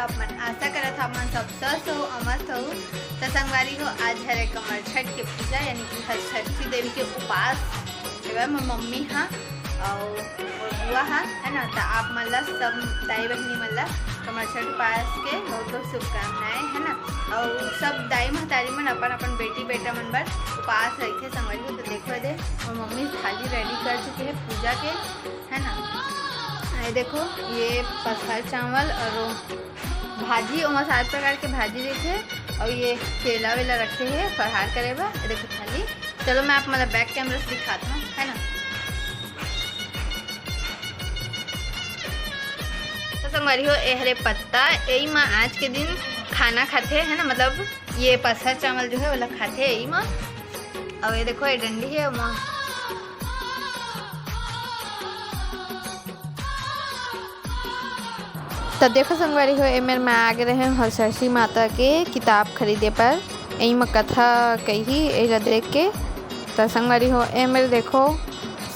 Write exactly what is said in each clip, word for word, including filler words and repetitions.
आप मन, आशा करत हव आप मन सब स्वस्थ हो, मस्त हो। त संगवारी हो, आज हरे कमरछठ के पूजा, यानी कि हरषष्ठी देवी के उपास हेवय मोर मम्मी हा अउ मोर बुआ हा, है ना। त आप मन ला, सब दाई बहिनी मन ला कमरछठ उपास के बहुत बहुत शुभकामनाएं, है ना। अउ सब दाई महतारी मन अपन अपन बेटी बेटा मन बर उपास रहिथे संगवारी हो। त देखो दे, मोर मम्मी थाली ready कर चुके हे पूजा के, है ना। ये देखो, ये पसहर चावल और भाजी, ओमा सात प्रकार के भाजी रहिथे, और ये केला वेला रखे हे फरहार करे बर। ये देखो थाली, चलो मैं आप मन ला back camera से दिखात हूँ, है ना। तो संगवारी हो, ए हरे पत्ता, एई मा आज के दिन खाना खाथे, है ना, मतलब ये पसहर चावल जो है, ओला खाथे एई मा। और ये देखो, ये डंडी है, ओमा त देखो संगवारी हो, ए मेर मैं आ गे रहेंव हरषष्ठी माता के किताब खरीदे बर। एई म कथा कही, एला देख के। त संगवारी हो, ए मेर देखो,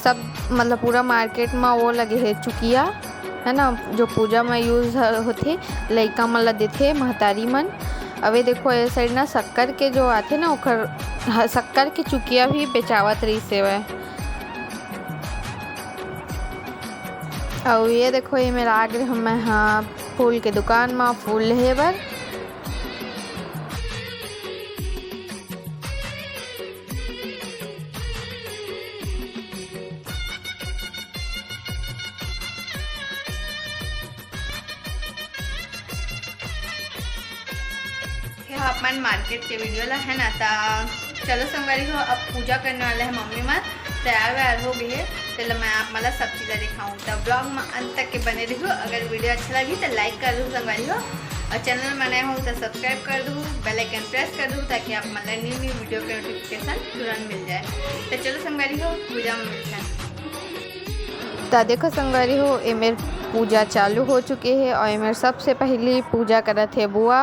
सब मतलब पूरा market म वो लगे हे चुकिया, है ना, जो पूजा म use ह-, होथे, लइका मन ला देथे महतारी मन। अब ये देखो, ए side ना शक्कर के जो आथे ना, ओखर ह-, शक्कर के चुकिया भी बेचावत रहिस हेवय। अउ ये देखो, ये मेर आ गे हंव मैं हा फूल के दुकान म फूल लेहे बर। ये ह अपन market के video ला, है ना। त चलो संगवारी हो, अब पूजा करने वाला है मम्मी मन, तैयार वैयार हो गई है, तेला मैं आप मन ला सब चीज़ दिखाऊँ। त vlog में अंत तक के बने रहियो। अगर video अच्छा लगी त like कर दो संगवारी हो, और channel में नए हो त subscribe कर दो, bell icon press कर दो, ताकि आप मन ला new new video के notification तुरंत मिल जाए। त चलो संगवारी हो, पूजा में मिलते हैं। त देखो संगवारी हो, ए मेर पूजा चालू हो चुके हे और ए मेर सबसे पहली पूजा करत हे बुआ।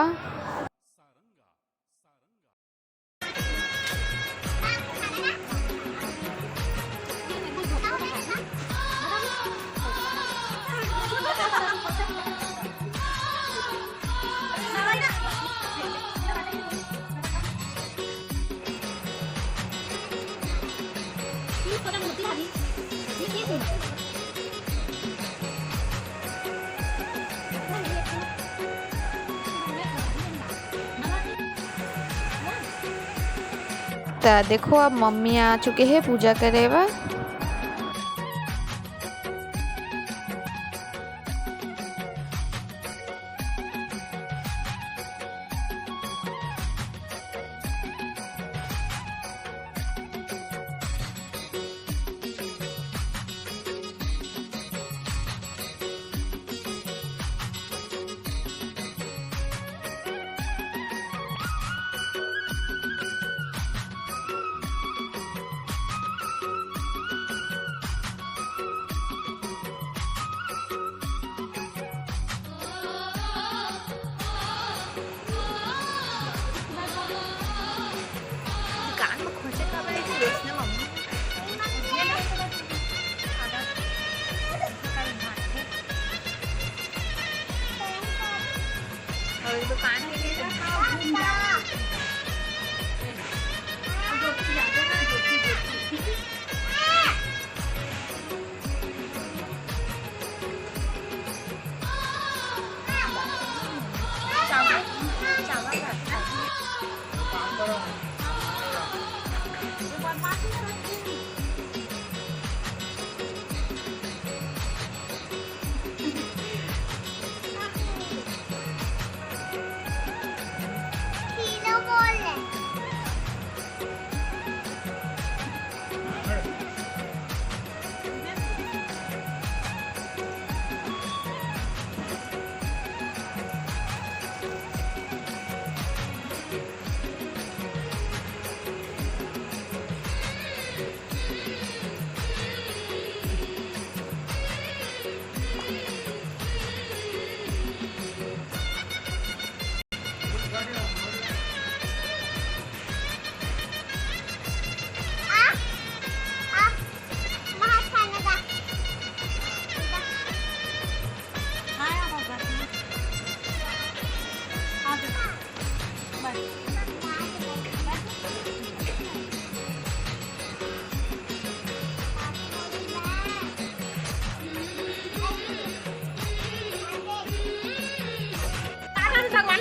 त देखो, अब मम्मी आ चुके हे पूजा करे बर।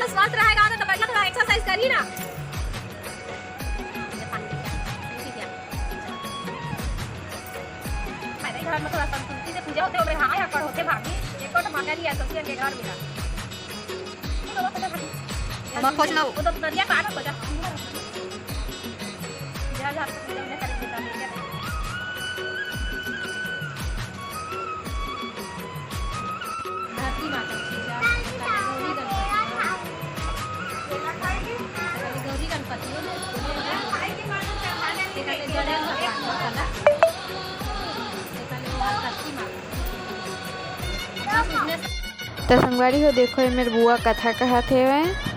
स्वस्थ रहेगा ना, तो बढ़िया थोड़ा एक्सरसाइज करी ना। अरे, घर में थोड़ा संस्कृति से पूजा होथे, ओकरे हाँ, यहाँ पर होथे भाभी, एको तो मांगा नहीं है, तो के घर मिला। मत खोज ना। वो तो नरिया का ना खोजा। जा, जा, पूजा उजा करे, पूजा उजा करे। धरती माता की पूजा, गौरी गणपति, गौरी गणपति हो, एकाले गणेश भगवान हो, एकाले धरती माता। त संगवारी हो, देखो, ए मेर बुआ कथा कहत हेवय।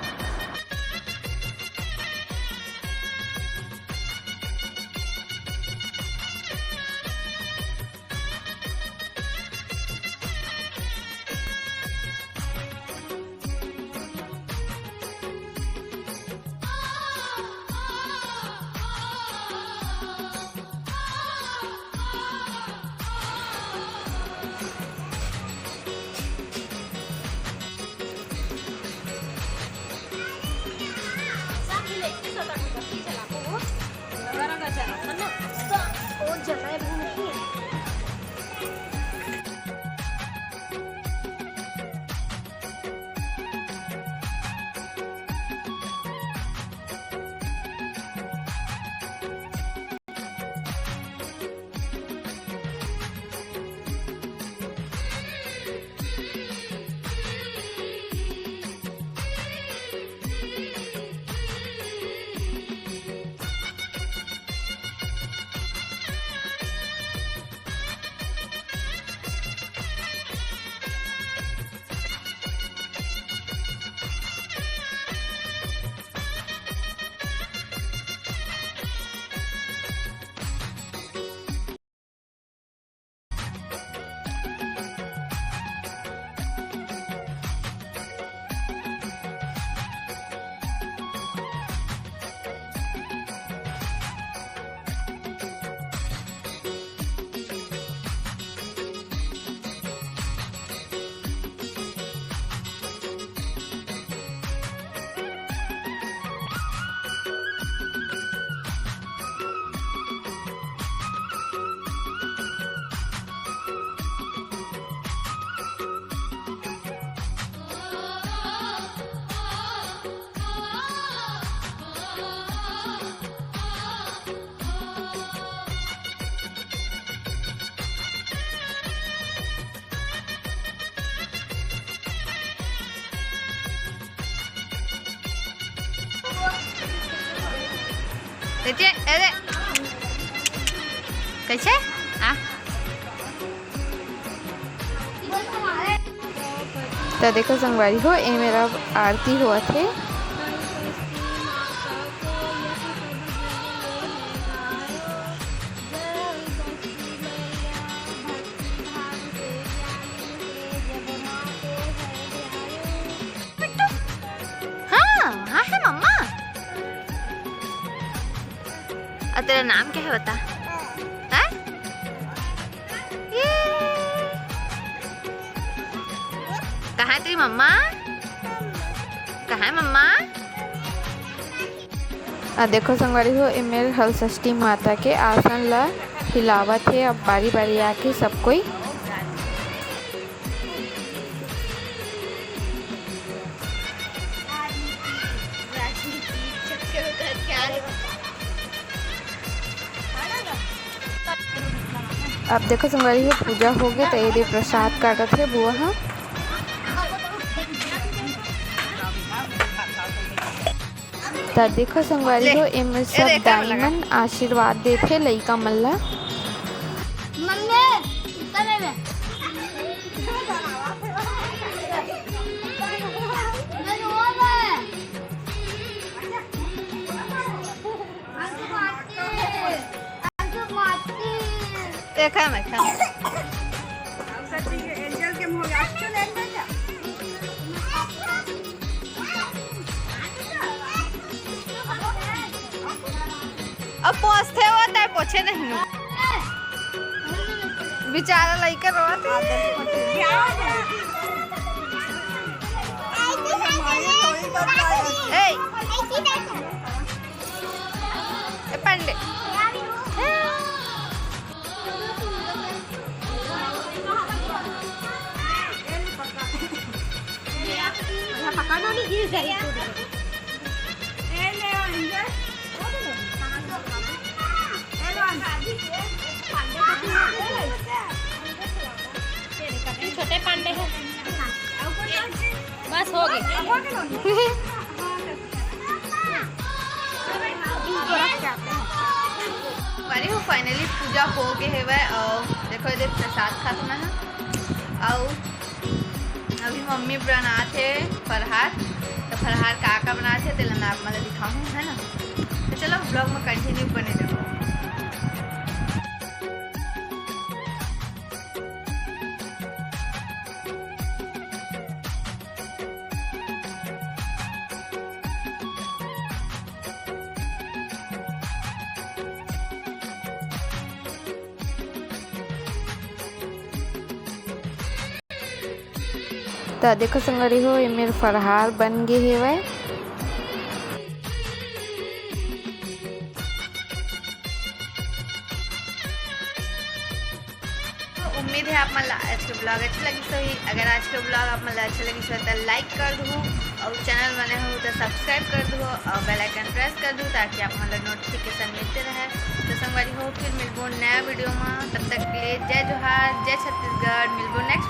कैसे? अरे, कैसे? आ? त देखो संगवारी हो, ए मेर आरती होवत हे। हाँ, हाँ है मम्मा। और तेरा नाम क्या है बता? हैं? ये। कहाँ है तेरी मम्मा? कहाँ है मम्मा? आ देखो संगवारी हो, ए मेर हलषष्ठी माता के आसन ला हिलावत हे। अब बारी बारी आके सब कोई। अब देखो संगवारी हो, पूजा हो गे, त एदे प्रसाद काटत हे बुआ ह। त देखो संगवारी ले, हो, एमे ए सब देख, दाई मन आशीर्वाद देथे लइका मन ला। मम्मी, इतना ले। देखा मैं खा। एंजल के मुंह में आंसू ले ले जा। अब पोछथे वो, तै पोछे नहीं। बेचारा लइका रोवत हे। ए, ए पांडे। छोटे पांडे हैं। बस हो गए। अरे हो, finally पूजा हो गए हेवय। और देखो, इधर प्रसाद खात मैं, और अभी मम्मी बनात हे फरहार। तो फरहार का का बनात हे, तेला मैं आप मन ल दिखाहूँ, है ना। तो चलो, vlog में continue बने रहो। त देखो संगवारी हो, ये मेर फरहार बन गे हेवय। तो उम्मीद है आप मन ला आज के vlog अच्छा लगिस होही। अगर आज के vlog आप मन ला अच्छा लगिस होही, तो like कर दू और channel बने हो तो subscribe कर दू और bell icon press कर दू, ताकि आप मन ला notification मिलते रहे। तो संगवारी हो, फिर मिलबो नया video में। तब तक के लिए जय जोहार, जय छत्तीसगढ़। मिलबो next